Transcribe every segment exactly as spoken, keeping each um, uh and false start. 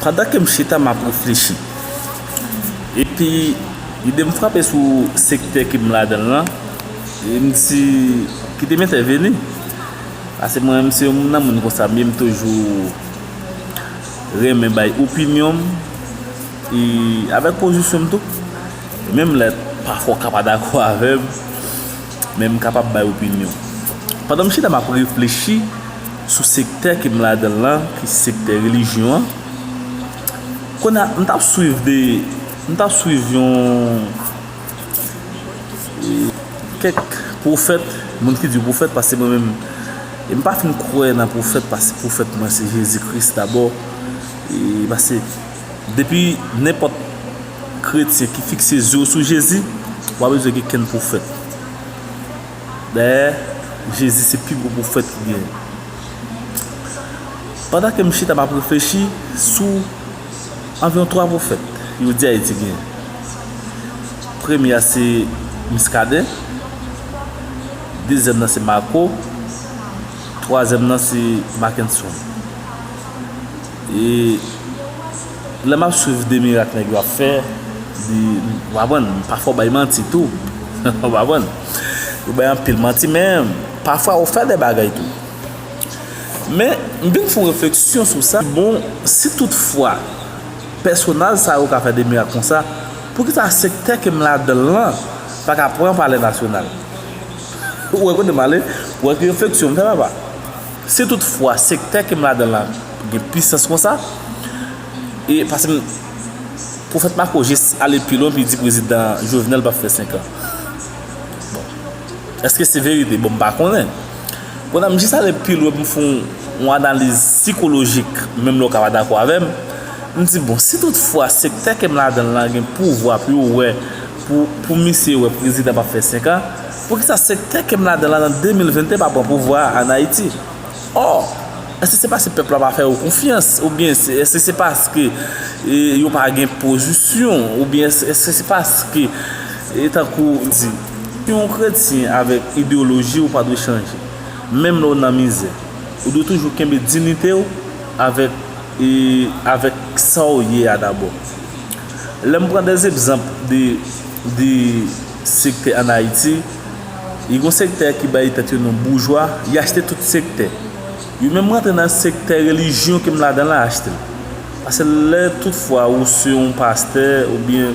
Pandan ke m chita, m ap reflechi. Epi, ide m frape sou sektè ke m ladan l lan, e m di, kite m entèveni. Paske mwen menm, se yon moun nan moun konsa m ye, m toujou renmen bay opinyon m, e avèk pozisyon m tou. Menm lè pafwa w ka pa dakò avè m, men m kapab bay opinyon. Pandan m chita, m ap reflechi sou sektè ke m ladan l lan, ki se sektè relijyon an. Kounye a, m t ap swiv de, m t ap swiv yon, e, kèk pwofèt, moun ki di pwofèt, paske mwen menm, e m pa fin kwè nan pwofèt, paske pwofèt mwen se Jezi Kris dabò. E paske depi nenpòt kretyen ki fikse zye w sou Jezi, w pa bezwen gen kenn pwofèt. Dayè, Jezi se pi gwo pwofèt ki genyen. Pandan ke m chita, m ap reflechi sou anviwon twa pwofèt yo di Ayiti genyen. Premye a se Miskaden, dezyèm nan se Marco, twazyèm nan se Mackenson. E lè m ap swiv de mirak nèg yo ap fè, di, w konprann, pafwa w bay manti tou. W konprann? Yo bay anpil manti, men pafwa yo fè de bagay tou. Men, m vin fè yon refleksyon sou sa. Bon, si toutfwa pèsonaj sa yo ka fè de mirak konsa, poukisa sektè ke m ladan l lan pa ka pran palè nasyonal? Ou wè kote m ale? Ou wè ki refleksyon m fè, papa? Si toutfwa sektè ke m ladan l lan gen pisans konsa, e paske m, pwofèt Marco jis ale pi lwen, pi di prezidan Jovenel p ap fè senk an. Bon, èske se verite? Bon, m pa konnen. Kounye a, m jis ale pi lwen pou m fè yon, yon analiz sikolojik, menm lè w ka pa dakò avè m. M di, bon, si toutfwa sektè ke m ladan l lan gen pouvwa pou yo wè, pou, pou misye wè prezidan p ap fè senk an, poukisa sektè ke m ladan l lan nan de mil venntde pa pran pouvwa an Ayiti? Ò, èske se paske pèp la pa fè yo konfyans? Oubyen se, èske se paske, e, yo pa gen pozisyon? Oubyen èske, èske se paske, e, tankou di, si yon kretyen avèk ideyoloji, ou pa dwe chanje. Menm lè w nan mizè, ou dwe toujou kenbe diyite w avèk, e, avèk sa w ye a dabò. Lè m pran de egzanp de, de sektè ann Ayiti, li gon sektè ki bay tèt yo non boujwa, y achte tout sektè. Yo menm rantre nan sektè relijyon ke m ladan la, achte l. Paske lè toutfwa ou se yon pastè, oubyen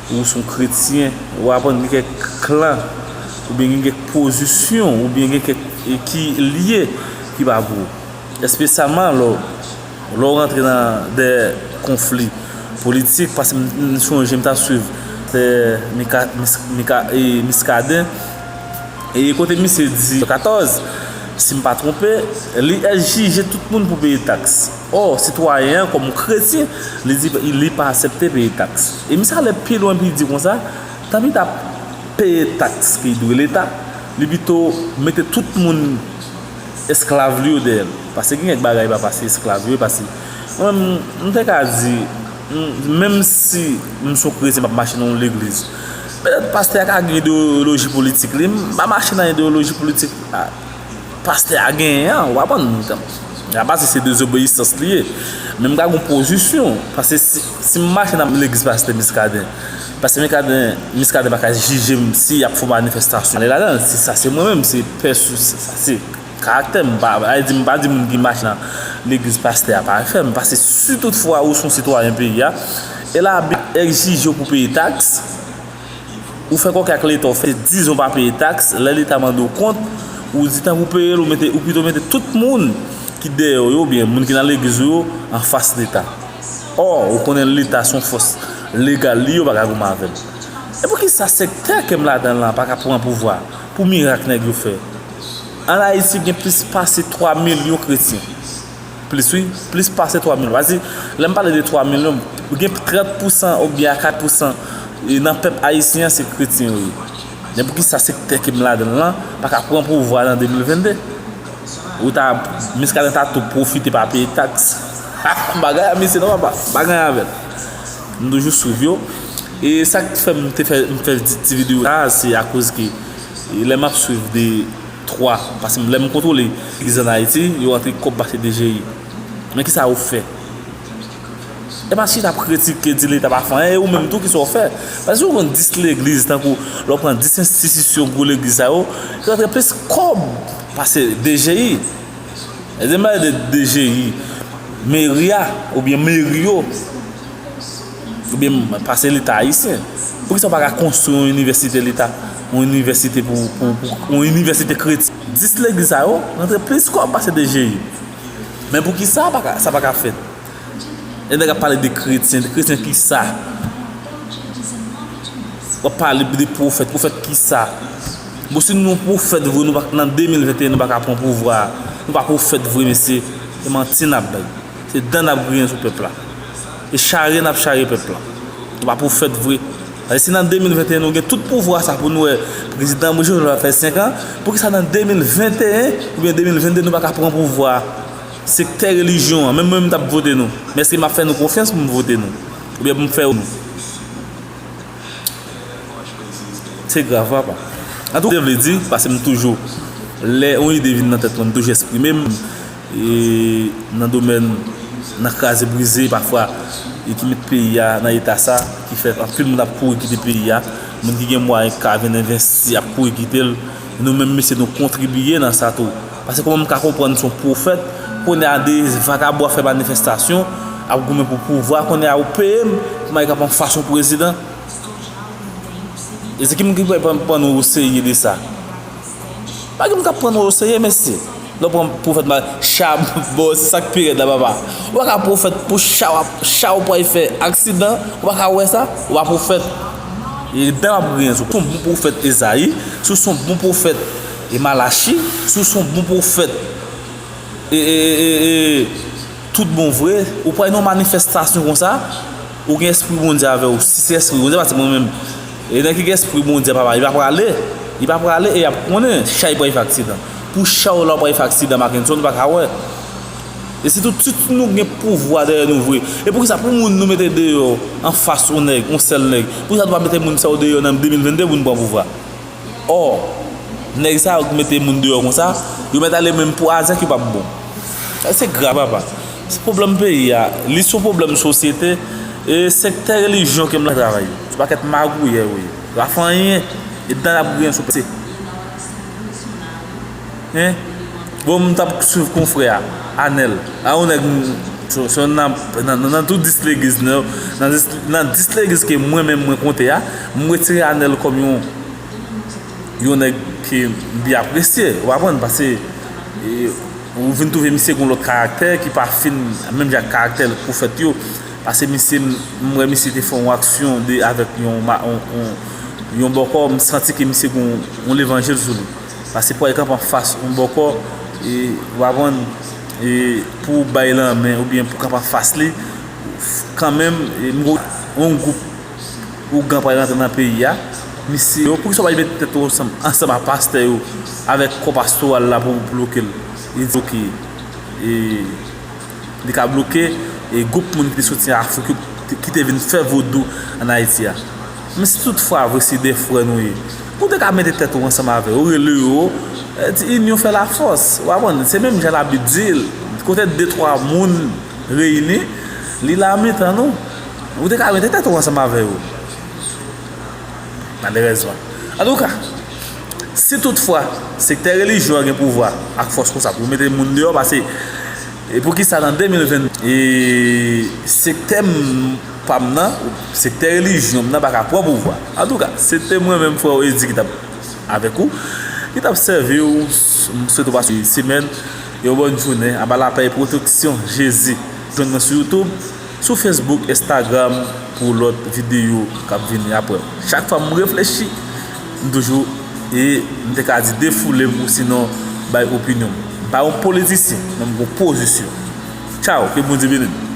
ou se yon kretyen, ou aprann gen kèk klan, oubyen gen kèk pozisyon, oubyen gen kèk, e, ki lye ki pa pou ou. Espesyalman lè w, lè w rantre nan de konfli politik, paske m, m sonje m t ap swiv, e, Mika, Mis, Mika, e, Miskaden, e kote misye di katòz, si m pa twonpe, li egzije tout moun pou peye taks. Ò, sitwayen an, kòm kretyen, li di li pa aksepte peye taks. E misye ale pi lwen, pi di konsa, tanpri ta peye taks ke li dwe Leta, li pito mete tout moun esklav li yo dèyè l. Paske gen kèk bagay pa pase esklav yo, paske mwen, m, m te ka di, m, menm si m se yon kretyen, m ap mache nan yon legliz, petèt pastè a ka gen ideyoloji politik li, m pa mache nan ideyoloji politik, a, pastè a genyen an, ou konprann? A pa di se dezobeyisans li ye, men m ka gen yon pozisyon, paske si, si m mache nan legliz pastè Miskaden, pastè Miskaden, Miskaden pa ka jije m si y ap fè yon manifestasyon, ale ladan l, se sa, se mwen menm, se pèso, sa se karaktè m, pa, sa vle di, m pa di moun ki mache nan legliz pastè a pa fè, m, paske si toutfwa ou se yon sitwayen peyi a, e labib egzije w pou peye taks, ou fè kòkè ak Leta, ou fè dizon pa peye taks, lè Leta mande w kont, ou di tanpri w peye l, ou mete, ou pito mete tout moun ki dèyè w yo, oubyen moun ki nan legliz ou yo, anfas Leta. Ò, ou konnen Leta se yon fòs legal li, yo pa ka goumen avè l. E poukisa sektè ke m ladan l lan pa ka pran pouvwa pou mirak nèg yo fè? Ann Ayiti, gen plis pase twa milyon kretyen. Plis, wi, plis pase twa milyon. Paske, lè m pale de twa milyon, gen trant pousan oubyen a kat pousan, e, nan pèp ayisyen an, se kretyen yo ye. Men poukisa sektè ke m ladan l lan pa ka pran pouvwa nan de mil vennde? Ou ta, Miskaden ta tou pwofite pa peye taks. Bagay a misye non, papa. M pa gen anyen avè l. M toujou swiv yo. E sa k fè m te fè, m fè ti, ti videyo sa, se akoz ke, e, lè m ap swiv de twa, paske lè m kontwole legliz ann Ayiti, yo rantre kòb mache D G I. Men kisa yo fè? E pa chita ap kritike, di Leta pa fè anyen, e ou menm tou ki sa w fè. Paske si w pran dis legliz, tankou lè w pran dis enstitisyon gwo legliz sa yo, yo rantre plis kòb pase D G I. E de m pale de D G I, meri a, oubyen meri yo, oubyen pase Leta ayisyen. Poukisa w pa ka konstwi yon inivèsite Leta, yon inivèsite pou, pou, pou, yon inivèsite kretyen? Dis legliz sa yo rantre plis kòb pase D G I. Men poukisa pa ka, sa pa ka fèt? E nèg ap pale de kretyen, de kretyen kisa? W ap pale de pwofèt, pwofèt kisa? Bon, si nou pwofèt vre, nou pa, nan de mil venteyen, nou pa ka pran pouvwa a. Nou pa pwofèt vre, mesye. Se manti n ap bay. Se dan n ap griyen sou pèp la. Se chare n ap chare pèp la. Nou pa pwofèt vre. Paske si nan de mil venteyen, nou gen tout pouvwa sa pou nou wè prezidan Moïse Jovenel va fè senk an, poukisa nan de mil venteyen oubyen de mil vennde nou pa ka pran pouvwa a? Sektè relijyon an, menm mwen, m t ap vote nou. Men èske m ap fè nou konfyans pou m vote nou? Oubyen pou m fè nou? Se grav, papa. Antouka, m te vle di, paske m toujou, lè yon ide vin nan tèt mwen, m toujou eksprime m, e nan domèn, nan kraze brize, pafwa, e ki met peyi a nan eta sa, ki fè anpil moun ap kouri kite peyi a, moun ki gen mwayen ka vin envesti ap kouri kite l. Nou menm, mesye, nou kontribiye nan sa tou. Paske kòman m ka konprann se yon pwofèt, kounye a de vagabon ap fè manifestasyon, ap goumen pou pouvwa, kounye a ou peye m pou m al kanpe anfas yon prezidan? E se ki moun ki pran, pran, pran nou oserye de sa? Pa gen moun k ap pran nou oserye, mesye. Lè w pran pwofèt mal, cha, bon, se sa k pi rèd la, papa. Ou pa ka pwofèt pou cha w ap, cha w pral fè aksidan, ou pa ka wè sa, ou pa pwofèt. E dan w ap griyen sou. Si w se yon bon pwofèt Ezayi, si w se yon bon pwofèt e Malachi, si w se yon bon pwofèt e, e, e, e, e, tout bon vre, ou pral nan yon manifestasyon konsa, ou gen espri Bondye avè w, si se espri Bondye, paske mwen menm, e nèg ki gen espri Bondye, papa, li pa prale, li pa prale e y ap konnen, chay pral fè aksidan. Pou chay la, w pral fè aksidan, Mackenson, ou pa ka wè. E si tout, si tout nou gen pouvwa dèyè nou vre, e poukisa pou moun nou mete deyò anfas yon nèg, yon sèl nèg, poukisa nou pa mete moun sa yo deyò nan de mil vennde pou nou pran pouvwa? Ò, nèg sa yo k mete moun deyò konsa, yo mèt ale menm pou azèk yo p ap bon. Sa se grav, papa. Se pwoblèm peyi a, li se yon pwoblèm sosyete, e sektè relijyon ke m la travay. Se pakèt magouyè yo ye. Yo pa fè anyen, e dan y ap griyen sou pèp. Hein? Bon, m t ap swiv konfrè a, Anèl. A yon nèg, m, se, se nan, nan, nan, nan tout dis legliz, nan, nan dis, nan dis legliz ke mwen menm mwen konte a, m retire Anèl kòm yon, yon nèg ke m byen apresye, ou konprann, paske, e, ou vin twouve misye gen yon lòt karaktè ki pa fin menm jan ak karaktè pwofèt yo, paske misye, m, m wè misye te fè yon aksyon de, avèk yon, ma, yon, yon, yon bòkò, m santi ke misye gen yon, yon levanjil sou li. Paske pou al kanpe anfas yon bòkò, e, ou konprann, e, pou w bay lanmen oubyen pou w kanpe anfas li, kanmenm, e, m, yon gwoup ougan pral rantre nan peyi a, misye yo, poukisa w pa mete tèt ou ansanm, ansanm ak pastè yo, avèk kò pastoral la pou bloke l? Li di, oke, e, li ka bloke, e, gwoup moun ki te soti Afrik yo, ki te vin fè vodou ann Ayiti a. Men si tout fwa vre se de frè nou ye, ou te ka mete tèt ou ansanm avè yo, rele yo, e, di inyon fè lafòs, ou konprann? Se menm jan Labib di l, kote de twa moun reyini, li la nan mitan nou. Ou te ka mete tèt ou ansanm avè yo. Malerèzman. Antouka, si toutfwa sektè relijyon an gen pouvwa ak fòs konsa pou mete moun deyò, paske, e poukisa nan de mil ven, e sektè m, pa m nan, sektè relijyon m nan pa ka pran pouvwa? Antouka, se te mwen menm, frè w Edi, ki t ap avèk ou, ki t ap sèvi w. M swete w pase yon semèn, yon bòn jounen, anba lapè e pwoteksyon Jezi. Jwenn mwen sou YouTube, sou Facebook, Instagram, pou lòt videyo k ap vini apre. Chak fwa m reflechi, m toujou, e m te ka di, defoule m, ou sinon bay opinyon m. M pa yon politisyen, men m gon pozisyon. Tchaw, ke Bondye beni n.